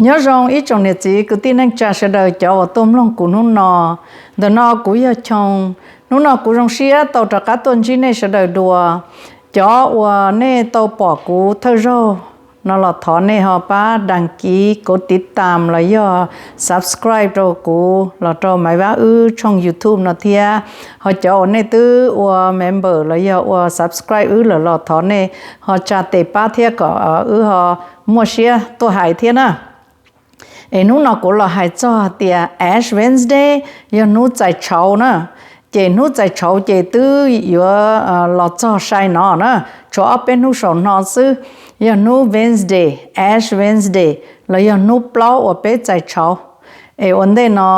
Nyob zoo ib tsoom niam txiv kwv tij neej tsa sawv daws cov uas tuaj mloog kuv hnub no. Ntawm no kuv yog Choo. Hnub no kuv zoo siab tau rov qab tuaj ntsib nej sawv daws dua. Cov uas nej tau pom kuv thawj zaug no los thov nej ho pab đăng ký, kov tiv tam los yog subscribe rau kuv los rau Maiv Vab wb tshooj YouTube no thiab. Ho cov uas nej twb ua member los yog ua subscribe wb lawm los thov nej ho tsa tes pab thiab kom wb ho muaj siab tuaj hais thiab na. Es hnub no kuv los hais txog tias Ash Wednesday yog hnub txais tshauv na. Ces hnub txais tshauv ces twb yuav los txog sai no na, tshuav ob peb hnub saum no xwb, yog hnub Wednesday, Ash Wednesday, los yog hnub plaub uas peb txais tshauv. Es ua ntej no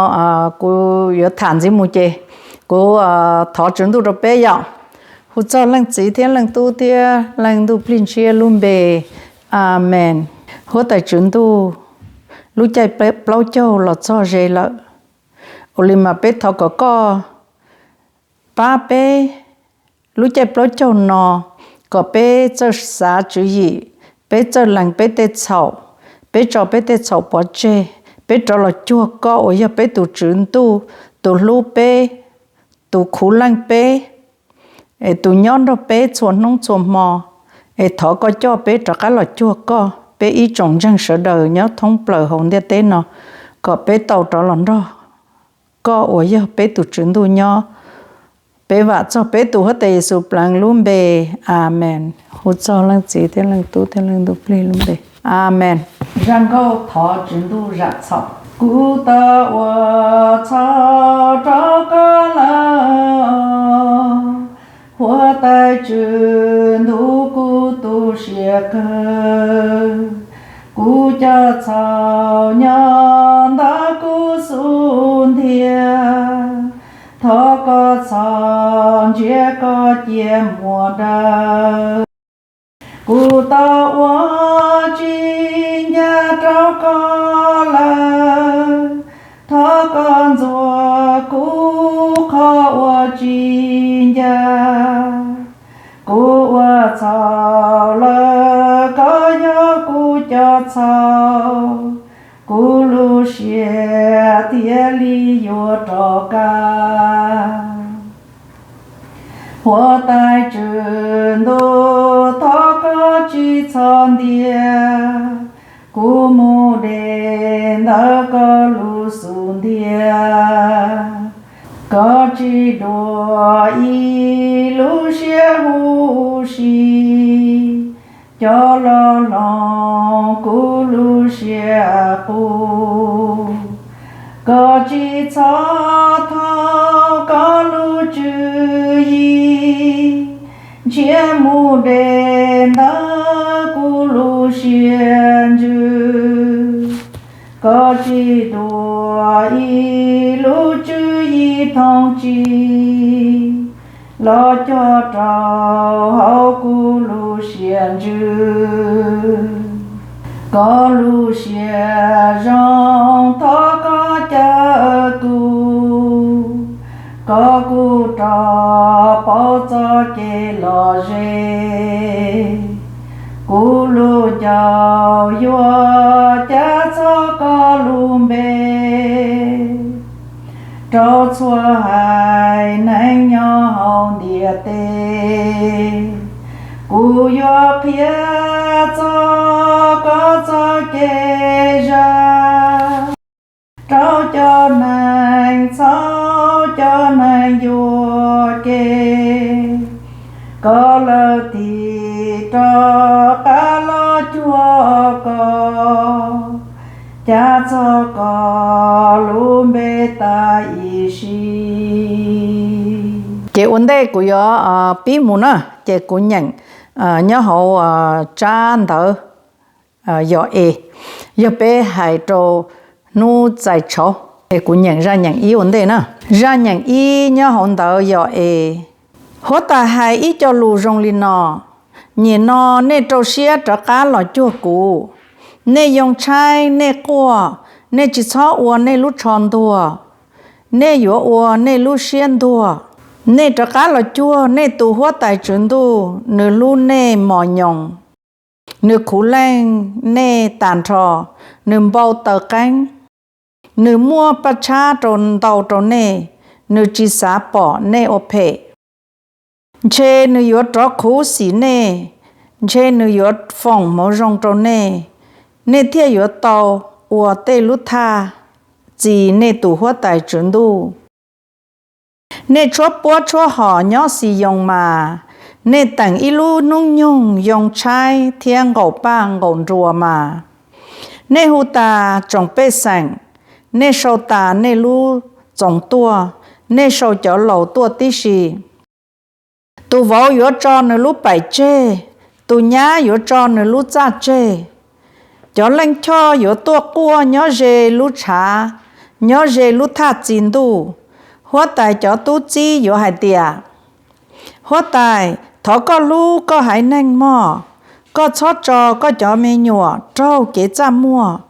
kuv yuav tham ntxiv mus ces kuv thov Tswv Ntuj rau peb yom. Hu txog Leej Txiv thiab Leej Tub thiab Leej Ntuj Plig Ntshiab lub npe, Amees. Huab Tais Tswv Ntuj, lub caij plaub caug los txog ze lawm, ua li mas peb thov kom koj pab peb lub caij plaub caug no, kom peb txawj xav tswv yim, peb txawj lees peb tej txhaum, peb tso peb tej txhaum pov tseg, peb rov los cuag koj uas yog peb tus Tswv Ntuj, tus hlub peb, tus khuv leej peb, es tus nyob nrog peb txhua hnub txhua hmo. Es thov koj coj peb rov qab los cuag koj, peb ib tsoom ntseeg sawv daws nyob thoob plaws hauv ntiaj teb no, kom peb tau rov los nrog koj uas yog peb tus Tswv Ntuj nyob. Peb vam txog peb tus Huab Tais Yexus Pleev lub npe, Amees. Hu txog Leej Txiv thiab Leej Tub thiab Leej Ntuj Plig lub npe, Amees. Zaj nkauj thov Tswv Ntuj zam txhaum. Kuv tau ua txhaum rau koj lawm, Huab Tais Tswv Ntuj kuv tu siab kawg. Kuv cov txhaum nyob ntawm kuv xub ntiag, thov koj txhob ntsia koj cia muag dawb. Kuv tau ua tsis ncaj rau koj lawm, thov koj ntxuav kuv qhov ua tsis ncaj. Kuv ua txhaum lawm, koj yog kuv cov txhaum, kuv lub siab thiaj li yuav rov qab. Huab Tais Tswv Ntuj, thov koj tsis txhob ntiag kuv mus de ntawm koj lub xub ntiag. Koj tsis dua ib lub siab huv si, coj los hloov kuv lub siab qub. Koj tsis txhob thaub koj lub tswv yim, ntsiag mus de ntawm kuv lub siab ntsws. Koj tsis dua ib lub tswv yim thooj tsis los cog rau hauv kuv lub siab ntsws. Koj lub siab zoo, thov koj caw kuv, kom kuv rov paub txoj kev lom zem. Kuv lub ncauj yuav cav txog koj lub npe rau txhua haiv neeg nyob hauv ntiaj teb. Kuv yuav qhia txog koj txoj kev zam rau cov neeg txhaum, cov neeg yuam kev, kom lawv thiaj rov qab los cuag koj, cav txog koj lub npe tas ib sim. Ces ua ntej kuv yuav pib mus na, ces kuv nyeem nyob hauv tsab ntawv yog es, yog peb hais rau hnub txais tshauv, es kuv nyeem zaj nyeem ib ua ntej na. Zaj nyeem ib nyob hauv ntawv yog es, Huab Tais hais ib co lus zoo li no: Nyem no nej rau siab rov qab los cuag kuv. Nej yoo tshaib, nej quaj, nej tsis txhob ua nej lub tsho ntuag, nej yuav ua nej lub siab ntuag. Nej rov qab los cuag nej tus Huab Tais Tswv Ntuj, nws hlub nej mos nyoos. Nws khuv leej nej tas nrho, nws npau taws qeeb, nws muaj paj tshab ntau rau nej, nws tsis xav pom nej ua phem. Ntshe nws yuav rov khuv xim nej, ntshe nws yuav foom hmoov zoo rau nej, nej thiaj yuav tau ua tej lub thaj txi nej tus Huab Tais Tswv Ntuj. Nej tshuab puab tshuab hom nyob Xis Yoos mas, nej teem ib lub hnub nyoog yoo tshaib thiab nqaum paj nqaum nruas mas. Nej hu tas tsoom pej xeem, nej sau tas nej lub txoos tuaj, nej sau cov laus tuaj tib si. Tus vauv yuav tso nws lub paim tseg, tus nyab yuav tso nws lub txaj tseg. Cov leej choj yuav tuaj quaj nyob ze lub tshav, nyob ze lub thaj txi ntuj. Huab Tais cov tub txib yuav hais tias, Huab Tais, thov koj hlub koj haiv neeg mog, koj txhob tso koj cov me nyuam raug kev txaj muag.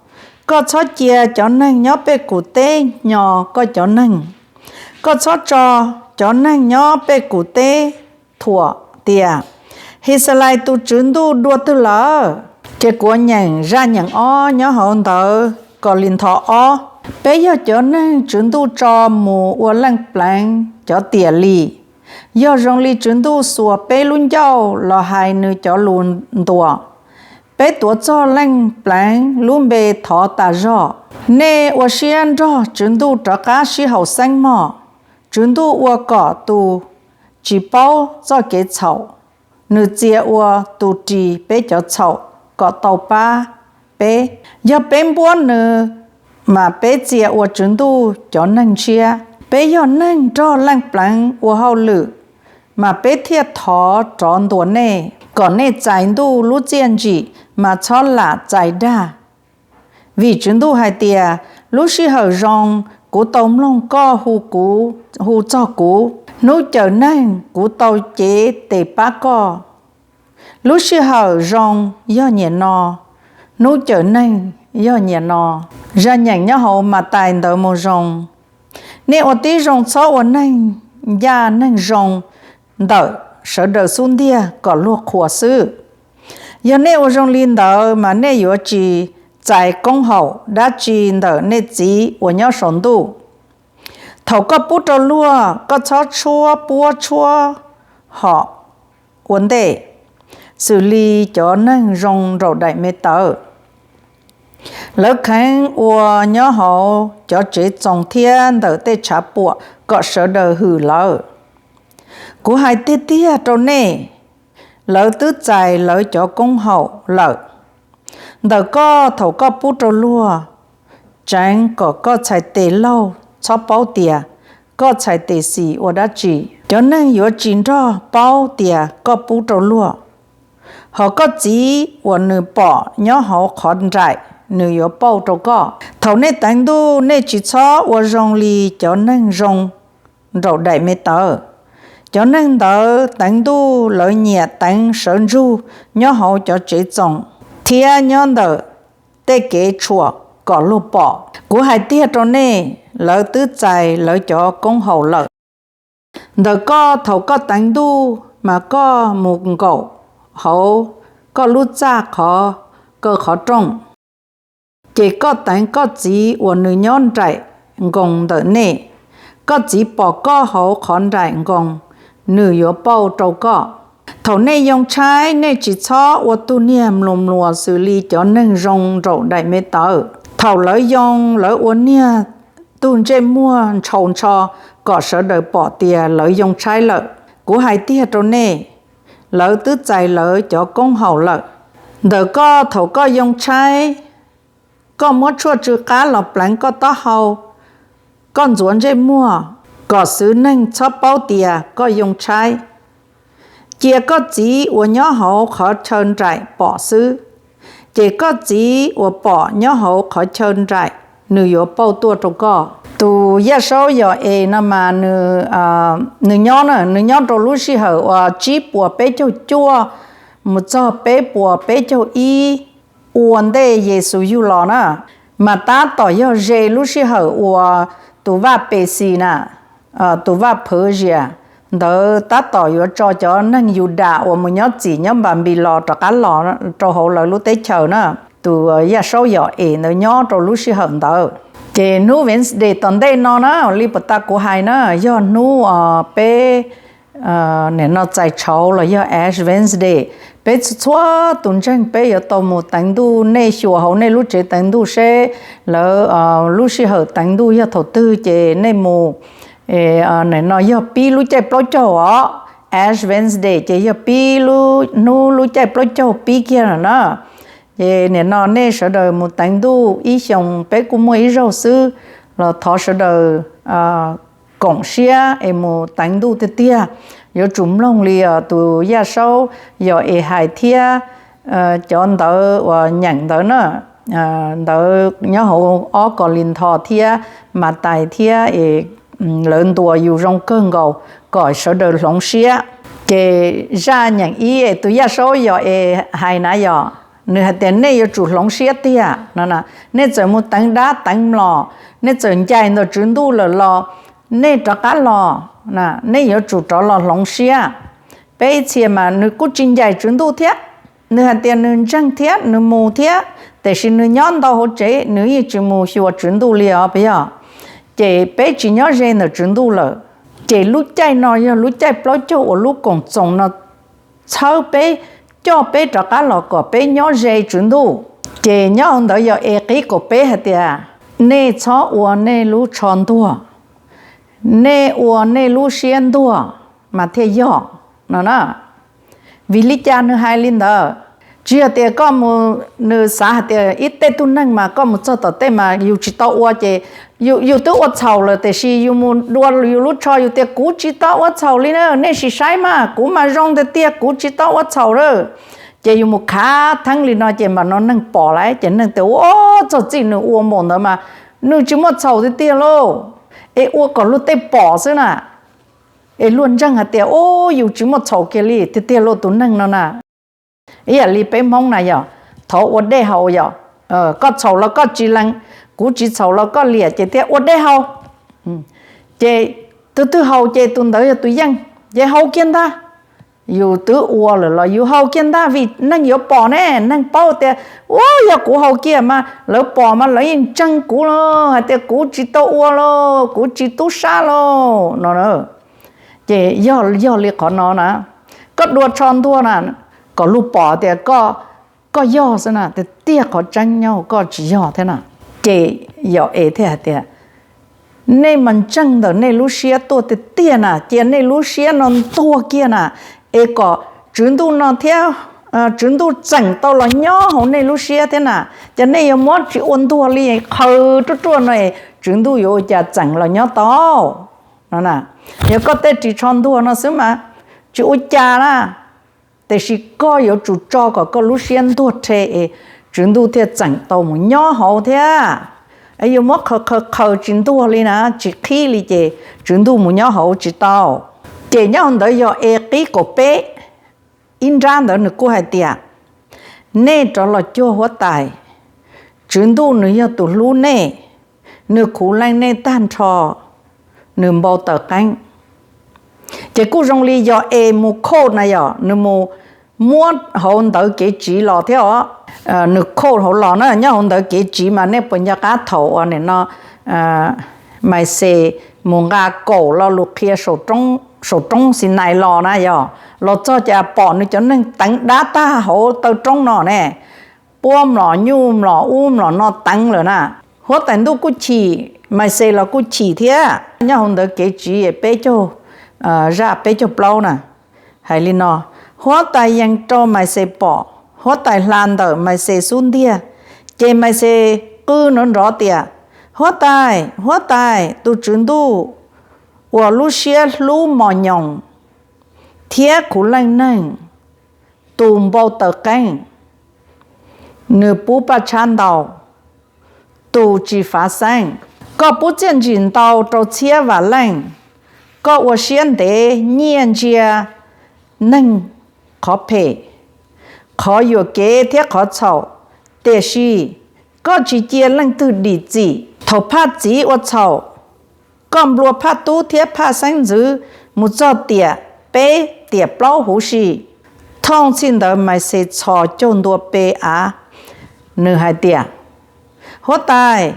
Koj txhob cia cov neeg nyob pej kum teb hnyo koj cov neeg. Koj txhob tso cov neeg nyob pej kum teb thuam tias, His Xas Lais tus Tswv Ntuj dua twg lawm? Ces kuv nyeem zaj nyeem ob nyob hauv ntawv Kaus Lis Nthos ob. Peb yog cov neeg Tswv Ntuj tso mus ua Leej Pleev cov tiam lis, yog zoo li Tswv Ntuj xuas peb lub ncauj los hais nws cov lus ntuas. Peb tuav txog Leej Pleev lub npe thov tas zog. Nej ua siab nrog Tswv Ntuj rov qab sib haum xeeb mog. Tswv Ntuj ua kom tus tsis paub txoj kev txhaum, nws txia ua tus ris peb cov txhaum kom tau pab peb. Yog peb npuab nws, mas peb txia ua Tswv Ntuj cov neeg ntshiab. Peb yog neeg nrog Leej Pleev ua hauj lwm, mas peb thiaj thov rov ntuas nej kom nej txais Ntuj lub txiaj ntsim, mas txhob lam txais dag. Vim Tswv Ntuj hais tias, Lub sij hawm zoo kuv tau mloog koj hu kuv, hu txog kuv. Hnub cawm neeg kuv tau cev tes pab koj. Lub sij hawm zoo yog niaj no, hnub cawm neeg yog niaj no. Zaj nyeem nyob hauv Matais ntawv Moo Zoo. Nej ua tib zoo txhob ua neeg ncaj neeg zoo ntawm sawv daws xub ntiag kom luag qhuas xwb. Yog nej ua zoo li ntawd, mas nej yuav tsis txais koob haum dab tsi ntawm nej Txiv uas nyob saum ntuj. Thaum koj pub rau luag, koj txhob tshuab puab tshuab hom ua ntej, xws li cov neeg zoo nraum daim me tawv. Lawv kheev ua nyob hauv cov tsev txoos thiab ntawm tej tshav puam kom sawv daws hwm lawv. Kuv hais tiag tiag rau nej, lawv twb txais lawv cov koob haum lawm. Ntawm koj, thaum koj pub rau luag, tseev kom koj txhais tes laug txhob paub tias koj txhais tes xis ua dab tsi. Cov neeg yuav tsis nrog paub tias koj pub rau luag, hos koj Txiv uas nws pom nyob hauv qhov nraim, nws yuav pauj rau koj. Thaum nej teev Ntuj, nej tsis txhob ua zoo li cov neeg zoo nraum daim me tawv. Cov neeg ntawd teev Ntuj, lawv nyiam teev sawv ntsug nyob hauv cov tsev txoos thiab nyob ntawm tej kev tshuam kom luag pom. Kuv hais tiag rau nej, lawv twb txais lawv cov koob haum lawm. Ntawm koj, thaum koj teev Ntuj, mas koj mus nkaum hauv koj lub txaj qhov kaw qhov rooj, ces koj teev koj Txiv uas nws nyob nraim nkoos ntawm nej. Koj Txiv pom koj hauv qhov nraim nkoos, nws yuav pauj rau koj. Thaum nej yoo tshaib, nej tsis txhob ua tug niag mluas mluas xws li cov neeg zoo nraum daim me tawv. Thaum lawv yoo, lawv ua niag tug ntsej muag ntshau ntsho kom sawv daws pom tias lawv yoo tshaib lawm. Kuv hais tiag rau nej, lawv twb txais lawv cov koob haum lawm. Ntawm koj, thaum koj yoo tshaib, koj muab tshuaj tsw qab los pleev koj taub hau, koj ntxuav ntsej muag, kom xwv neeg txhob paub tias koj yoo tshaib. Cia koj Txiv uas nyob hauv qhov chaw nraim pom xwb, ces koj Txiv uas pom nyob hauv qhov chaw nraim, nws yuav pauj tuaj rau koj. Tus Yaj Saub Yos Es no mas nws, nws nyob, nws nyob rau lub sij hawm uas tsib puas peb caug cuaj mus txog peb puas peb caug ib ua ntej Yes Xus yug los na, mas tab tom yog ze lub sij hawm uas tus vaj Pes Xis na, tus vaj Phwv Zias ntawd tab tom yuav tso cov neeg Yudas uas mus nyob txim nyob Npanpilos rov qab los rau hauv lawv lub teb chaws na. Tus Yaj Saub Yos Es ntawd nyob rau lub sij hawm ntawd. Ces hnub Wednesday tom ntej no na, li puas tas kuv hais na, yog hnub peb nim no txais tshauv los yog Ash Wednesday. Peb txhua tus ntseeg peb yuav tau mus teev ntuj. Nej xyuas hauv nej lub tsev teev ntuj seb lawv lub sij hawm teev ntuj yog thaum twg ces nej mus. Nim no yog pib lub caij plaub caug os, Ash Wednesday ces yog pib hnub lub caij plaub caug pib kiag lawm na. Ces nim no nej sawv daws mus teev ntuj, ib xyoos peb kuj muaj ib zaug xwb, los thov sawv daws koom siab es mus teev ntuj tiag tiag. Yuav tsum mloog li tus Yaj Saub Yos Es hais thiab cov ntawv uas nyeem ntawd na, ntawv nyob hauv ob Kos Lis Nthos thiab Mas Tais thiab es lawv ntuas yus zoo kawg nkaus kom sawv daws hloov siab. Ces zaj nyeem ib es tus Yaj Saub Yos Es hais na yog, nws hais tias nej yuav tsum hloov siab tiag no. Nej txawm mus teev dab teev mlom, nej txawm ncaim ntawm Tswv Ntuj lawm los nej rov qab los, nej yuav tsum rov los hloov siab. Peb ib txhia mas nws kuj tsis ncaim Tswv Ntuj thiab, nws hais tias nws ntseeg thiab nws mus thiab, tiam sis nws nyob ntau hauv tsev, nws yeej tsis mus xyuas Tswv Ntuj li os puas yog? Ces peb tsis nyob ze ntawm Tswv Ntuj lawm. Ces lub caij no yog lub caij plaub caug uas lub koom txoos no txhawb peb, coj peb rov qab los kom peb nyob ze Tswv Ntuj. Ces nyob hauv ntawd yog es qib kaum peb hais tias, nej txhob ua nej lub tsho ntuag, nej ua nej lub siab ntuag mas thiaj yog no na. Vim li cas nws hais li ntawd? Tsis yog tias koj mus, nws xav hais tias ib tej tug neeg mas koj mus txog tom tej mas yus tsis tau ua ces yus twb ua txhaum lawm tiam sis yus mus dua yus lub tsho yus tias kuv tsis tau ua txhaum li na, nej sim saib mas kuv mas zoo tiag tiag kuv tsis tau ua txhaum lawm. Ces yus mus khav theeb li no ces mam no neeg pom lawm ces neeg tias ua txog txij nws ua npaum ntawd mas nws tsis muaj txhaum tiag tiag lauj, es ua kom luag tej pom xwb na. Es luag ntseeg hais tias o, yus tsis muaj txhaum kiag li tiag tiag lauj tus neeg no na. Ib yam li peb Hmoob na yog, thov ua dej haus yog, koj txhaum los koj tsis lees, kuv tsis txhaum los koj liam ces thiaj ua dej haus. Ces tus twg haus ces tus ntawd yog tus yeej, ces haus kiag ntag. Yus twb ua lawm los yus haus kiag ntag vim neeg yuav pom ne, neeg paub tias ua yog kuv haus kiag mas lawv pom mas lawv yeej ntseeg kuv los hais tias kuv tsis tau ua los kuv tsis tub sab los no. Ces yog, yog li qhov no na, koj dua tsho ntuag na, kom luag pom tias koj yog xwb na, tiag tiag qhov tseeb nyob koj tsis yog thiab na. Ces Yos Es thiaj hais tias, nej mas ntseeg ntawm nej lub siab tuaj tiag tiag na, cia nej lub siab no ntuag kiag na, es kom Tswv Ntuj no thiab Tswv Ntuj tseem tau los nyob hauv nej lub siab thiab na. Ces nej yuav muab tsis ua ntuag li qhawv ruaj ruaj no es Tswv Ntuj yuav ua cas tseem los nyob tau no na. Yog koj tej ris tsho ntuag no xwb mas tsis ua cas na, tiam sis koj yuav tsum tso kom koj lub siab ntuag rhe es Tswv Ntuj thiaj tseem tau mus nyob hauv thiab. Yuav muab qhawv qhawv qhawv tsis ntuag li na, tsis qhib li ces Tswv Ntuj mus nyob hauv tsis tau. Ces nyob hauv ntawd yog es qib kaum peb, ib nrab ntawd nws kuj hais tias, nej rov los cuag huab tais, Tswv Ntuj nws yog tus hlub nej, nws khuv leej nej tag nrho, nws npau taws qeeb. Ces kuj zoo li Yos Es mus khoj na yog, nws mus muab hauv ntawv kev tsiv los thiab os. Nws khoj hauv los na, nyob hauv ntawv kev tsiv mas nej puas nco qab thaum uas nim no Maiv Xes mus nqa kaum lo lus qhia saum roob Xinais los na yog, los txog cas pom nws cov neeg teev dab tag hauv taw roob no ne, puab mlom nyuj mlom ub mlom no teev lawm na. Huab tais ntuj kuj chim, Maiv Xes los kuj chim thiab. Nyob hauv ntawv kev tsiv peb caug, zaj peb caug plaub na, hais li no, huab tais yees rau Maiv Xes pom, huab tais hla ntawm Maiv Xes xub ntiag, ces Maiv Xes qw nrov nrov tias, huab tais, huab tais, tus Tswv Ntuj uas lub siab hlub mos nyoos thiab khuv leej neeg, tus npau taws qeeb, nws pub paj tshab ntau, tus tsis fav xeeb, koj pub txiaj ntsim ntau rau txhiab vam leej, koj ua siab ntev nyiaj ntsia neeg qhov phem, qhov yuam kev thiab qhov txhaum, tiam sis koj tsis cia leej twg dim txim. Thaum phaj txiv ua txhaum, koj nplua phaj tub thiab phaj xeeb ntxwv mus txog tiam peb tiam plaub huv si. Thooj txhij ntawd Maiv Xes txhos caug ntua pe av, nws hais tias, Huab tais,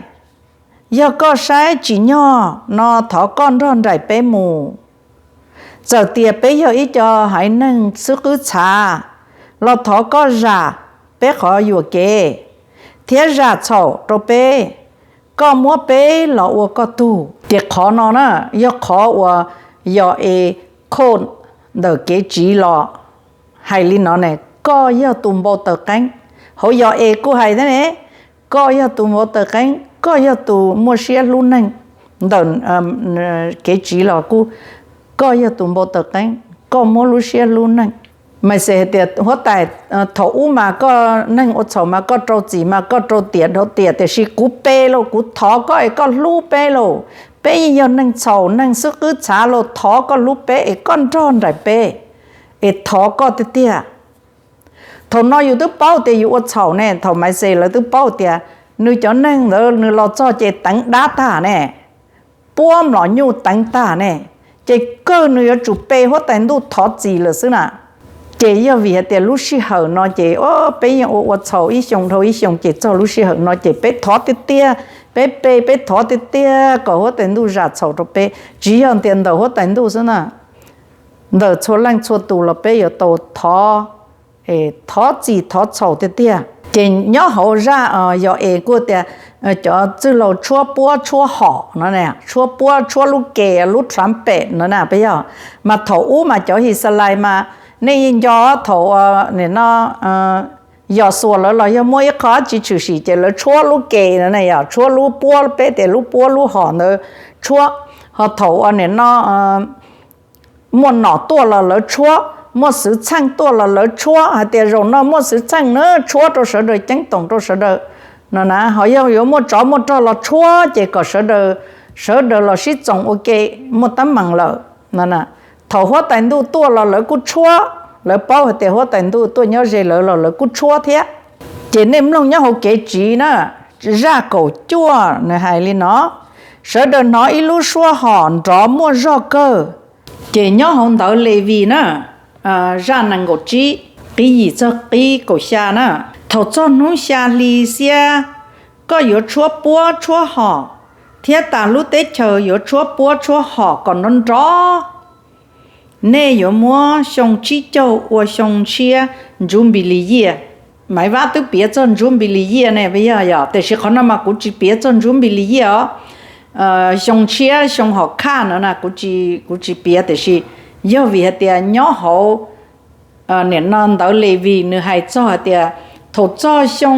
yog koj saib tsim nyog no thov koj nrog nraim peb mus. Txawm tias peb yog ib co haiv neeg xwb qwb txhav los thov koj zam peb qhov yuam kev thiab zam txhaum rau peb, koj muab peb los ua koj tug. Ces qhov no na yog qhov uas Yog-es quote ntawm kev tsiv los hais li no ne, koj yog tus npau taws qeeb. Hauv Yog-es kuj hais thiab ne, koj yog tus npau taws qeeb, koj yog tus muaj siab hlub neeg. Ntawm kev tsiv los kuj, koj yog tus npau taws qeeb, koj muaj lub siab hlub neeg. Maiv Xes hais tias, Huab tais, thaum ub mas koj neeg ua txhaum mas koj rau txim mas koj rau tiam rau tiam, tiam sis kuv pe lauj, kuv thov koj es koj hlub peb lauj. Peb yeej yog neeg txhaum neeg xwb qwb txhav lauj, thov koj hlub peb es koj nrog nraim peb, es thov koj tiag tiag. Thaum no yus twb paub tias yus ua txhaum ne, thaum Maiv Xes lawv twb paub tias nws cov neeg ntawd nws los txog ces teev dab tag ne, puab mlom nyuj teev tag ne, ces kawg nws yuav tsum pe huab tais ntuj thov txim lawm xwb na. Ces yog vim hais tias lub sij hawm no ces peb yeej ua ua txhaum ib xyoo dhau ib xyoo, ces txog lub sij hawm no ces peb thov tiag tiag, peb pe peb thov tiag tiag kom huab tais ntuj zam txhaum rau peb. Tsis yog tias ntawm huab tais ntuj xwb na, ntawm txhua leej txhua tus los peb yuav tau thov, thov txim thov txhaum tiag tiag. Ces nyob hauv zaj Yog-es kuj tias, cov txwj laug tshuab puab tshuab hom no, tshuab puab tshuab lub ke lub trumpet no na peb yog. Mas thaum ub mas cov His Xas Lais mas nej yeej nco thaum nim no Yos Xuas lawv los yog muaj ib qho dab tsi tshwm sim ces lawv tshuab lub ke no na, yog tshuab lub puab, peb tias lub puab lub hom ntawd tshuab. Ho thaum uas nim no muaj nom tuaj los lawv tshuab, muaj xwv txheej tuaj los lawv tshuab, hais tias zaum no muaj xwv txheej na tshuab rau sawv daws ceeb toom rau sawv daws no na. Ho yog yuav muaj tsov muaj rog los tshuab ces kom sawv daws, sawv daws los sib txoos ua ke, muaj teeb meem lawm no. Thaum huab tais ntuj tuaj los lawv kuj tshuab, lawv paub hais tias huab tais ntuj tuaj nyob ze lawv los lawv kuj tshuab thiab. Ces nej mloog nyob hauv kev tsiv na, zaj kaum cuaj nws hais li no, sawv daws hnov ib lub suab hom nrov muaj zog kawg. Ces nyob hauv ntawv Levis na, zaj nees nkaum tsib, qib yim txog qib kaum xya na, thaum txog hnub xya hli xiab, koj yuav tshuab puab tshuab hom, thiab tas lub teb chaws yuav tshuab puab tshuab hom kom nrov nrov. Nej yuav muab xyoo tsib caug ua xyoo ntshiab Jubilee Year. Maiv Vab twb piav txog Jubilee Year ne, yog, yog, tiam sis qhov no mas kuv tsis piav txog Jubilee Year os. Xyoo ntshiab xyoo hom khaj no na, kuv tsis piav, tiam sis yog vim hais tias nyob hauv nim no ntawv Levis nws hais txog hais tias thaum txog xyoo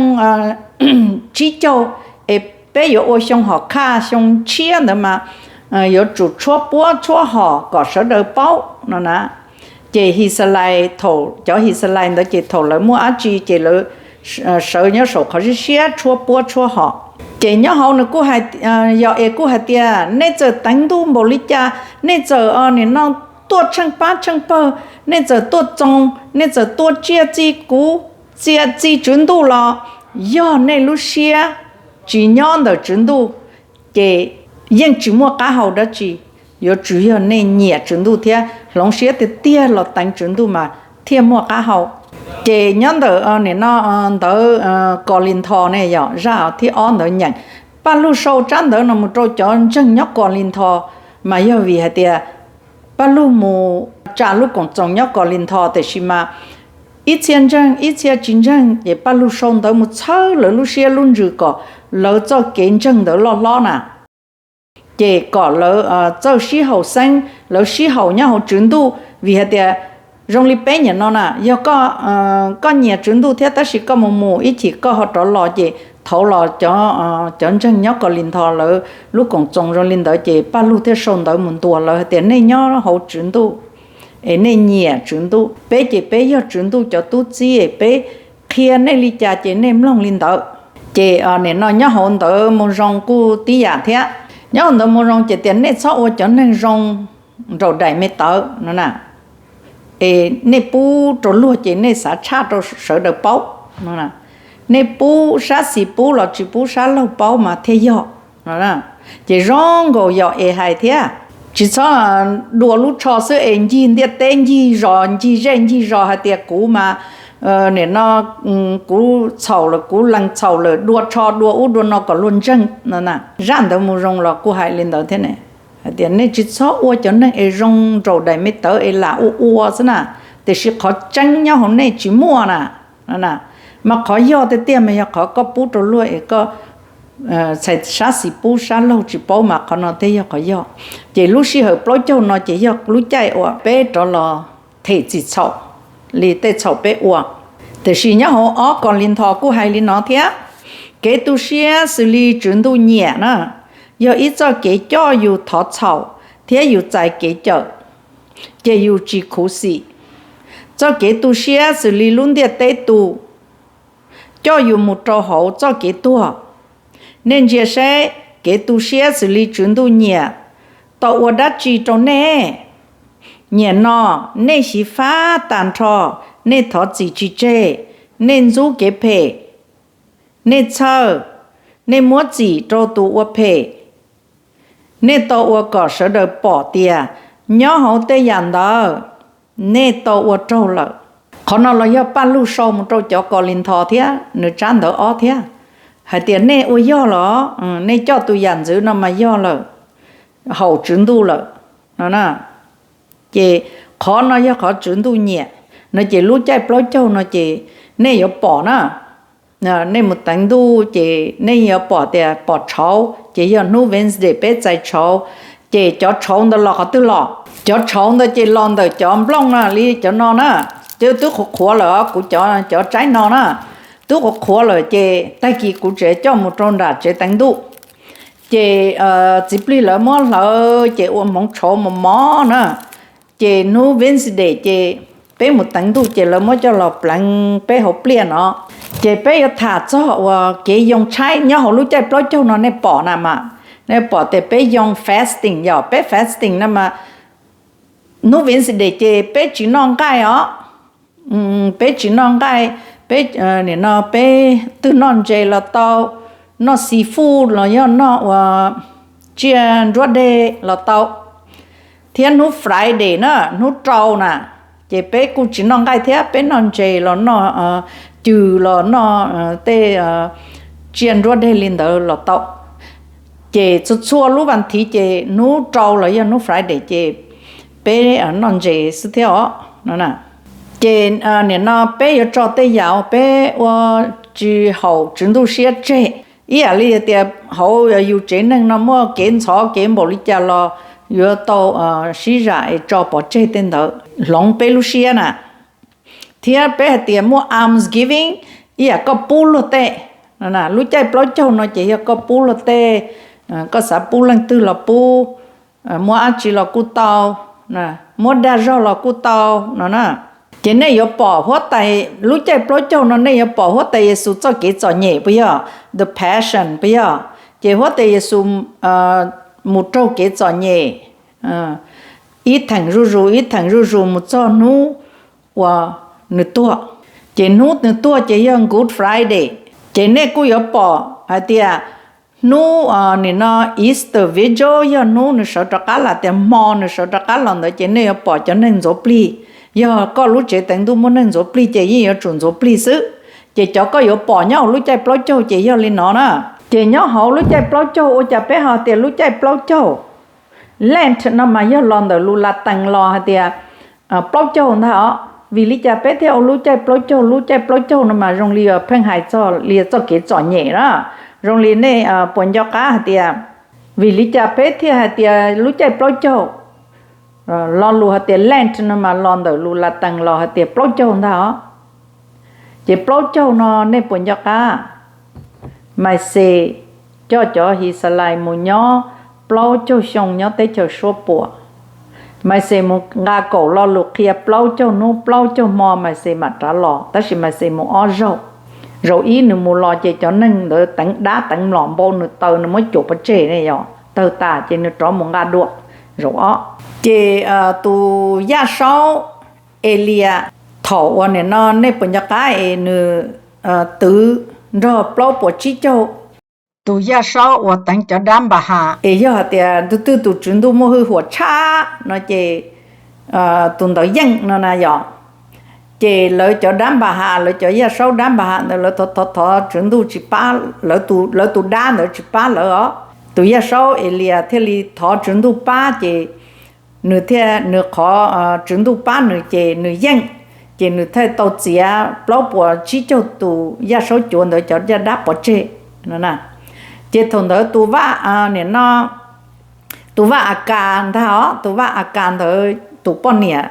tsib caug es peb yuav ua xyoo hom khaj xyoo ntshiab ntawd mas yuav tsum tshuab puab tshuab hom kom sawv daws paub no na. Ces His Xas Lais thaum cov His Xas Lais ntawd ces thaum lawv muaj dab tsi ces lawv sawv nyob saum qhov siab siab tshuab puab tshuab hom. Ces nyob hauv nws kuj, Yog-es kuj hais tias nej txawm teev ntuj npaum li cas, nej txawm nim no tuaj tsheej pab tsheej pawg, nej txawm tuaj txoos, nej txawm tuaj tsiaj txij kuv, tsiaj txij Tswv Ntuj los, yog nej lub siab tsis nyob ntawm Tswv Ntuj ces yeej tsis muaj qab hau dab tsi. Yuav tsum yog nej nyiam Tswv Ntuj thiab hloov siab tiag tiag los teev Tswv Ntuj mas thiaj muaj qab hau. Ces nyob ntawm nim no ntawv Kos Lis Nthos ne, yog zaj thib ob ntawv nyeem, Paj Lug sau tsab ntawv no mus rau cov ntseeg nyob Kos Lis Nthos, mas yog vim hais tias Paj Lug mus tsa lub koom txoos nyob Kos Lis Nthos, tiam sis mas ib txhia ntseeg ib txhia tsis ntseeg, ces Paj Lug sau ntawv mus txhawb lawv lub siab lub ntsws kom lawv txoj kev ntseeg ntawd loj hlob na. Ces kom lawv txawj sib haum xeeb, lawv sib haum nyob hauv Tswv Ntuj, vim hais tias zoo li peb nim no na, yog koj nyiam Tswv Ntuj thiab tab sis koj mus mus ib chim koj ho rov los, ces thaum los cov ntseeg nyob Kos Lis Nthos lawv lub koom txoos zoo li ntawd, ces Paj Lug thiaj sau ntawv mus ntuas lawv hais tias nej nyob hauv Tswv Ntuj es nej nyiam Tswv Ntuj, peb ces peb yog Tswv Ntuj cov tub txib, peb qhia nej li cas ces nej mloog li ntawd. Ces nim no nyob hauv ntawv Moo Zoo kuj tib yam thiab. Nyob hauv ntawv Moo Zoo ces tias nej txhob ua cov neeg zoo nraum daim me tawv no na, es nej pub rau luag ces nej xav tshaj rau sawv daws paub no. Nej pub sab xis pub los tsis pub sab laug paub mas thiaj yog no. Ces zoo nkaus Yog-es hais thiab, Tsis txhob dua lub tsho xwb es ncig ntiaj teb ncig zos ncig zej ncig zos hais tias kuv mas nim no kuv txhaum lawm, kuv lees txhaum lawm, dua tsho dua ub dua no kom luag ntseeg no. Zaj ntawd mus zoo los kuj hais li ntawd thiab ne, hais tias nej tsis txhob ua cov neeg es zoo nraum daim me tawv es lam ua ua xwb na, tiam sis qhov tseeb nyob hauv nej tsis muaj na. Mas qhov yog tiag tiag mas yog qhov koj pub rau luag es koj txhais sab xis pub sab laug tsis paub mas qhov no thiaj yog qhov yog. Ces lub sij hawm plaub caug no ces yog lub caij uas peb rov los them txim txhaum li tej txhaum peb ua. Tiam sis nyob hauv ob Kauleethaus kuj hais li no thiab, kev tu siab xws li Tswv Ntuj nyiam na, yog ib txoj kev coj yus thov txhaum thiab yus txais kev cawm, ces yus tsis khuv xim. Txoj kev tu siab xws li lub ntiaj teb tu, coj yus mus rau hauv txoj kev tuag. Nej ntsia seb kev tu siab xws li Tswv Ntuj nyiam tau ua dab tsi rau nej? Nyiam no, nej xyiv fab tag nrho, nej thov txim tsis tseg, nej ntxub kev phem, nej txhawj, nej muab txim rau tus ua phem. Nej tau ua kom sawv daws pom tias nyob hauv tej yam ntawd nej tau ua raug lawm. Qhov no los yog Paj Lug sau mus rau cov Kauleethaus thiab nws tsab ntawv ob thiab, hais tias nej ua yog los, nej coj tus yam ntxwv no mas yog lawm, haum Tswv Ntuj lawm no. Ces qhov no yog qhov Tswv Ntuj nyiam no, ces lub caij plaub caug no ces nej yuav pom na. Nej mus teev ntuj ces nej yuav pom tias pom tshauv, ces yog hnub Wednesday peb txais tshauv. Ces cov tshauv ntawd los qhov twg los? Cov tshauv ntawd ces los ntawm cov nplooj na, li cov no na, ces twb qhuav qhuav lawm, kuv cov, cov tsaib no na, twb qhuav qhuav lawm ces tag kis kuv tseem coj mus rau nram tsev teev ntuj. Ces txiv plig lawv muab hlawv ces ua hmoov tshauv mos mos na. Ces hnub Wednesday ces peb mus teev ntuj ces lawv muab coj los pleev peb hauv pliaj no. Ces peb yuav tham txog uas kev yoo tshaib nyob hauv lub caij plaub caug no nej pom na mas, nej pom tias peb yoo fasting, yog peb fasting na mas hnub Wednesday ces peb tsis noj nqaij os. Peb tsis noj nqaij, peb, nim no peb twg noj ntses los tau, noj seafood los yog noj uas tsiaj nruab deg los tau. Thiab hnub Friday na, hnub rau na, ces peb kuj tsis noj nqaij thiab, peb noj ntses los noj cw los noj tej tsiaj nruab deg li ntawd los tau. Ces txhua txhua lub vas thiv ces hnub rau los yog hnub Friday ces peb noj ntses xwb thiab os no. Ces nim no peb yuav tso tej yam uas peb ua tsis haum Tswv Ntuj siab tseg, ib yam li tias hauv yus tsev neeg no muaj kev ntxhov kev npaum li cas los yuav tau sib zam es tso pov tseg tej ntawd, hloov peb lub siab na. Thiab peb hais tias muaj almsgiving, ib yam koj pub luag tej. Lub caij plaub caug no ces yog koj pub luag tej, koj xav pub leej twg los pub, muab dab tsi los kuj tau, muab dag zog los kuj tau no na. Ces nej yuav pom huab tais, lub caij plaub caug no nej yuav pom huab tais Yexus txoj kev txom nyem puas yog? The Passion puas yog? Ces huab tais Yexus mus raug kev txom nyem ib theem zuj zus ib theem zuj zus mus txog hnub uas nws tuag. Ces hnub nws tuag ces yog Good Friday. Ces nej kuj yuav pom hais tias hnub nim no Easter Vigil yog hnub nws sawv rov qab los, tias hmo nws sawv rov qab los ntawd ces nej yuav pom cov neeg ntxuav plig. Yog koj lub tsev teev ntuj muaj neeg ntxuav plig ces yeej yuav tsum ntxuav plig xwb. Ces cov koj yuav pom nyob hauv lub caij plaub caug ces yog li no na. Ces nyob hauv lub caij plaub caug ua cas peb ho tias lub caij plaub caug? Lent no mas yog los ntawm lus Latees los hais tias plaub caug ntag os. Vim li cas peb thiaj ua lub caij plaub caug? Lub caij plaub caug no mas zoo li pheej hais txog li txoj kev txom nyem na, zoo li nej puas nco qab hais tias, vim li cas peb thiaj hais tias lub caij plaub caug? Lo lus hais tias Lent no mas los ntawm lus Latees los hais tias plaub caug ntag os. Ces plaub caug no nej puas nco qab? Maiv Xes coj cov His Xas Lais mus nyob plaub caug xyoo nyob teb chaws suab puam. Maiv Xes mus nqa kaum lo lus qhia plaub caug hnub plaub caug hmo Maiv Xes mam rov los, tab sis Maiv Xes mus ob zaug. Zaum ib nws mus los ces cov neeg ntawd teev dab teev mlom npau nws taws, nws muab cuam pov tseg ne, yog tawg tas ces nws rov mus nqa dua zaum ob. Ces tus yaj saub Elias thaum uas nim no nej puas nco qab es nws twv nrog plaub puas tsib caug tus yaj saub uas teev cov dab npa has. Es yog hais tias tus twg tus tswv ntuj muaj hwj huam tshaj no ces tus ntawd yeej no na yom. Ces lawv cov dab npa has, lawv cov yaj saub dab npa has ntawd lawv thov thov thov tswv ntuj tsis pab, lawv tus dab ntawd tsis pab lawv os. Tus yaj saub Elias thiaj li thov tswv ntuj pab ces nws thiaj, nws qhov tswv ntuj pab nws ces nws yeej, ces nws thiaj tau txiav plaub puas tsib caug tus yaj saub cuav ntawd cov yaj dab pov tseg no na. Ces thaum ntawd tus vaj, nim no tus vaj A kas ntag os, tus vaj A kas ntawd tus poj niam,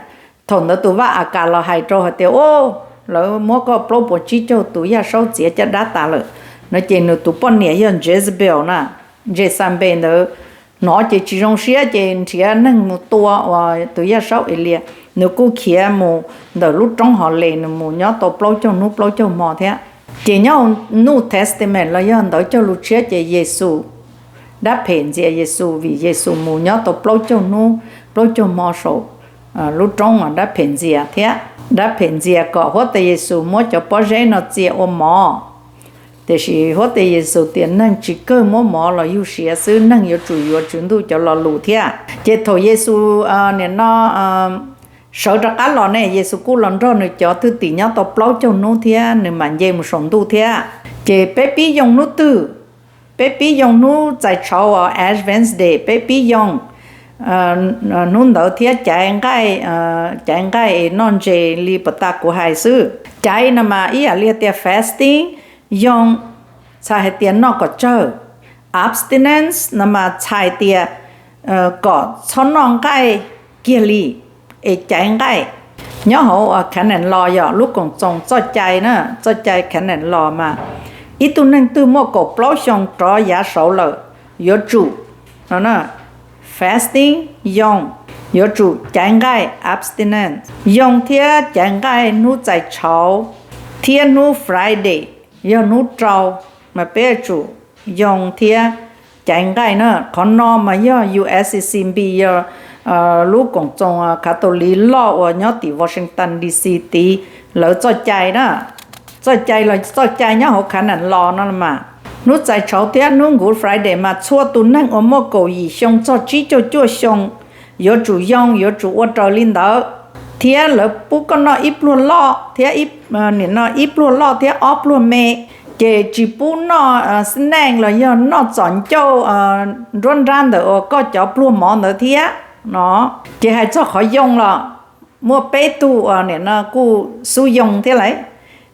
thaum ntawd tus vaj A kas los hais rau hais tias, Lawv muab koj plaub puas tsib caug tus yaj saub txiav caj dab tas lawm no. Ces nws tus poj niam yog Jezebel na, Jesabes ntawd, hnov ces tsis zoo siab ces nrhiav neeg mus tua uas tus yaj saub Elias. Nws kuj khiav mus ntawm lub roob Hauv Les, nws mus nyob tau plaub caug hnub plaub caug hmo thiab. Ces nyob New Testament los yog Ntawv Cog Lus Tshiab ces Yexus, dab phem ntxias Yexus vim Yexus mus nyob tau plaub caug hnub plaub caug hmo saum lub roob dab phem ntxias thiab. Dab phem ntxias kom Huab Tais Yexus muab cov pob zeb no txia ua mov. Tiam sis Huab Tais Yexus tias neeg tsis kawg muab mov los yug siav xwb, neeg yuav tsum yuav Tswv Ntuj cov lo lus thiab. Ces thaum Yexus nim no sawv rov qab los ne, Yexus kuj los nrog nws cov thwj tim nyob tau plaub caug hnub thiab nws mam nce mus saum ntuj thiab. Ces peb pib yoo hnub twg? Peb pib yoo hnub txais tshauv, Ash Wednesday, peb pib yoo hnub ntawd thiab caiv nqaij, caiv nqaij es noj ntses li puas tas kuv hais xwb. Caiv no mas ib yam li tias fasting, yoo, txhais hais tias noj kom tsawg. Abstinence no mas txhais tias kom txhob noj nqaij kiag li es caiv nqaij. Nyob hauv Canon Law yog lub Koom Txoos txoj cai na, txoj cai Canon Law mas ib tug neeg twg muaj kaum plaub xyoo rov yav saud lawm yuav tsum fasting, yoo, yuav tsum caiv nqaij, abstinence, yoo thiab caiv nqaij hnub txais tshauv thiab hnub Friday, yog hnub rau, mas peb yuav tsum yoo thiab caiv nqaij na. Qhov no mas yog U S C C B, yog lub Koom Txoos Catholic loj uas nyob tim Washington D C tid, lawv txoj cai na. Txoj cai los txoj cai nyob hauv Canon Law no mas hnub txais tshauv thiab hnub nkuv Friday mas txhua tus neeg uas muaj kaum yim xyoo txog tsib caug cuaj xyoo yuav tsum yoo, yuav tsum ua raws li ntawd. Thiab lawv pub koj noj ib pluag loj thiab, nim no ib pluag loj thiab ob pluag me, ces tsis pub noj snack los yog noj txom ncauj nruab nrab ntawm uas koj cov pluag mov ntawd thiab no. Ces hais txog qhov yoo los muaj peb tug uas nim no kuj xub yoo thiab lauj.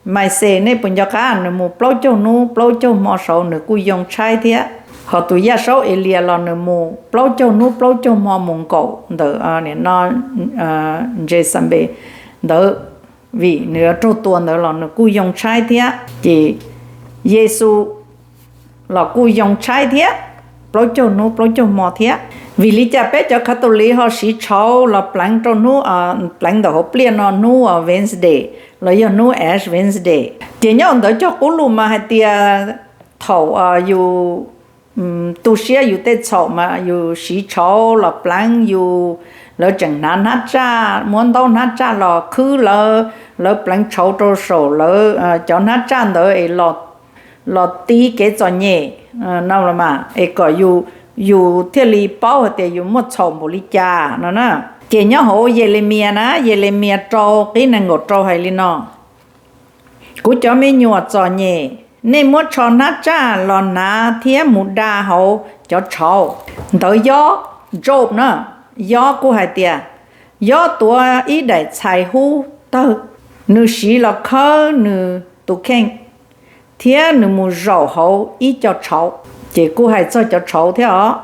Maises, nej puas nco qab? Nws mus plaub caug hnub plaub caug hmo saud nws kuj yoo tshaib thiab. Ho tus yaj saub Elias los nws mus plaub caug hnub plaub caug hmo mus nkaum ntawm nim no Jesabes ntawd, vim nws yuav raug tua ntawd los nws kuj yoo tshaib thiab. Ces Yexus los kuj yoo tshaib thiab, plaub caug hnub plaub caug hmo thiab. Vim li cas peb cov Catholic ho siv tshauv los pleev rau hnub, pleev ntawm hauv pliaj no hnub Wednesday los yog hnub Ash Wednesday? Ces nyob Ntawv Cog Qub Lus mas hais tias thaum yus tu siab yus tej txhaum mas yus siv tshauv los pleev yus, lawv tseem hnav hnab tsaj, muab ntaub hnab tsaj los khwb lawv, lawv pleev tshauv rau saum lawv cov hnab tsaj ntawd es los tiv kev txom nyem no los mas es kom yus thiaj li paub hais tias yus muaj txhaum npaum li cas no na. Ces nyob hauv Yelemias na, Yelemias rau qib nees nkaum rau hais li no: Kuv cov me nyuam txom nyem, nej muab tsho hnab tsaj los hnav thiab mus da hauv cov tshauv. Ntawv Yob, Job na, Yob kuj hais tias, Yob tuav ib daim txhais hub tawg, nws siv los khawb nws tus kheej, thiab nws mus zaum hauv ib co tshauv. Ces kuj hais txog cov tshauv thiab os.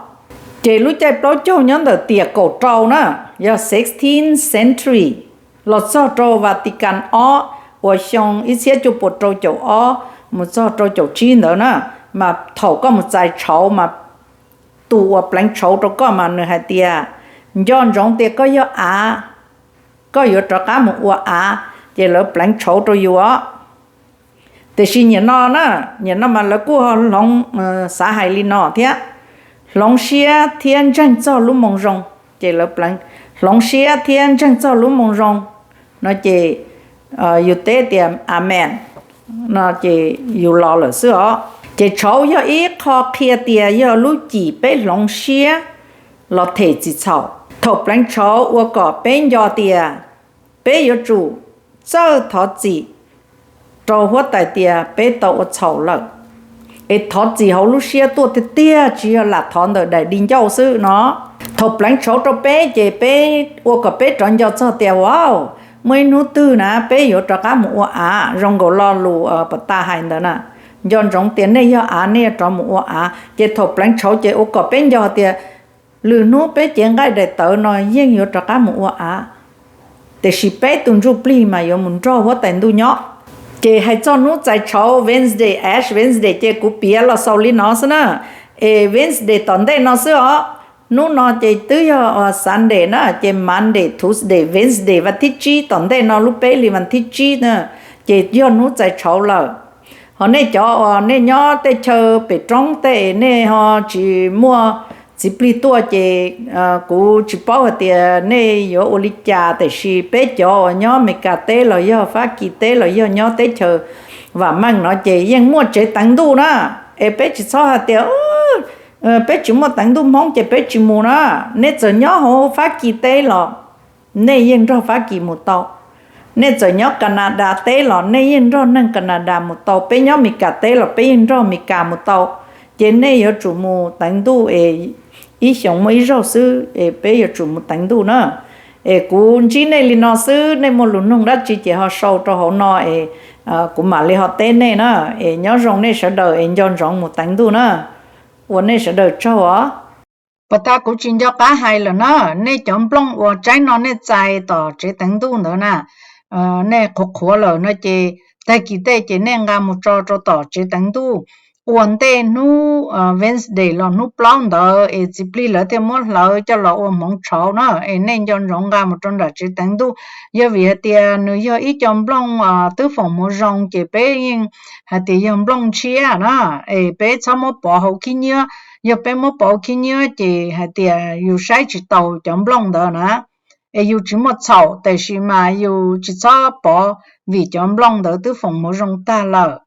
Ces lub caij plaub caug nyob ntawm tiam kaum rau na, yog sixteenth century, los txog rau Vatican ob uas xyoo ib txhiab cuaj puas rau caum ob mus txog rau caum tsib ntawd na, mas thaum koj mus txais tshauv mas tus uas pleev tshauv rau koj mas nws hais tias, nco ntsoov tias koj yog av, koj yuav rov qab mus ua av, ces lawv pleev tshauv rau yus os. Tiam sis nim no na, nim no mas lawv kuj ho hloov, xav hais li no thiab, hloov siab thiab ntseeg txog lub Moo Zoo. Ces lawv pleev, hloov siab thiab ntseeg txog lub Moo Zoo no ces yus teb tias amen no ces yus los lawm xwb os. Ces tshauv yog ib qho qhia tias yog lub cim peb hloov siab los them txim txhaum. Thaum pleev tshauv ua kom peb nco tias peb yuav tsum txawj thov txim rau huab tais tias peb tau ua txhaum lawm, es thov txim hauv lub siab tuaj tiag tiag, tsis yog lam thov ntawm daim di ncauj xwb no. Thaum pleev tshauv rau peb ces peb ua kom peb rov nco txog tias, wow, muaj ib hnub twg na peb yuav rov qab mus ua av zoo nkaus lo lus pos tas hais ntawd na. Nco ntsoov tias nej yog av, nej yuav rov mus ua av. Ces thaum pleev tshauv ces ua kom peb nco tias lwm hnub peb cev nqaij daim tawv no yeej yuav rov qab mus ua av, tiam sis peb tus ntsuj plig mas yuav mus nrog huab tais ntuj nyob. Ces hais txog hnub txais tshauv Wednesday, Ash Wednesday ces kuv piav los xaus li no xwb na. Es Wednesday tom ntej no xwb os. Hnub no ces twb yog Sunday na, ces Monday, Tuesday, Wednesday, vas thib tsib tom ntej no, lub peb hlis vas thib tsib na, ces yog hnub txais tshauv lawm. Ho nej cov uas nej nyob tej chaw pem roob tej nej ho tsis muaj txiv plig tuaj ces kuv tsis paub hais tias nej yuav ua li cas, tiam sis peb cov uas nyob Amelikas teb los yog Fab Kis teb los yog nyob teb chaws vam meej no ces yeej muaj tsev teev ntuj na. Es peb tsis txhob hais tias peb tsis muaj teev ntuj Hmoob ces peb tsis mus na. Nej txawm nyob hauv Fab Kis teb los nej yeej nrog Fab Kis mus tau. Nej txawm nyob Kanadas teb los nej yeej nrog neeg Kanadas mus tau. Peb nyob Amelikas teb los peb yeej nrog Amelikas mus tau. Ces nej yuav tsum mus teev ntuj es ib xyoos muaj ib zaug xwb es peb yuav tsum mus teev ntuj na. Es kuv ntsib nej li no xwb, nej muaj lus noog dab tsi ces ho sau rau hauv no es kuv mam li ho teb nej na. Es nyob zoo nej sawv daws es nco ntsoov mus teev ntuj na. Ua nej sawv daws tsaug os. Puas tas kuv tsis nco qab hais lawm na, nej cov nplooj uas tsaib no nej txais tom tsev teev ntuj ntawd na, nej qhuav qhuav lawm no ces tag kis tej ces nej nqa mus tso rau tom tsev teev ntuj. Ua ntej hnub Wednesday los hnub plaub ntawd es txiv plig lawv thiaj muab hlawv coj los ua hmoov tshauv na, es nej nco ntsoov nqa mus rau nram tsev teev ntuj. Yog vim hais tias nws yog ib co nplooj twb foom hmoov zoo ces peb yeej hais tias yog nplooj ntshiab na, es peb txhob muab pov hauv khib nyiab. Yog peb muab pov hauv khib nyiab ces hais tias yus saib tsis taus cov nplooj ntawd na, es yus tsis muaj txhaum, tiam sis mas yus tsis txhob pov vim cov nplooj ntawd twb foom hmoov zoo tag lawm.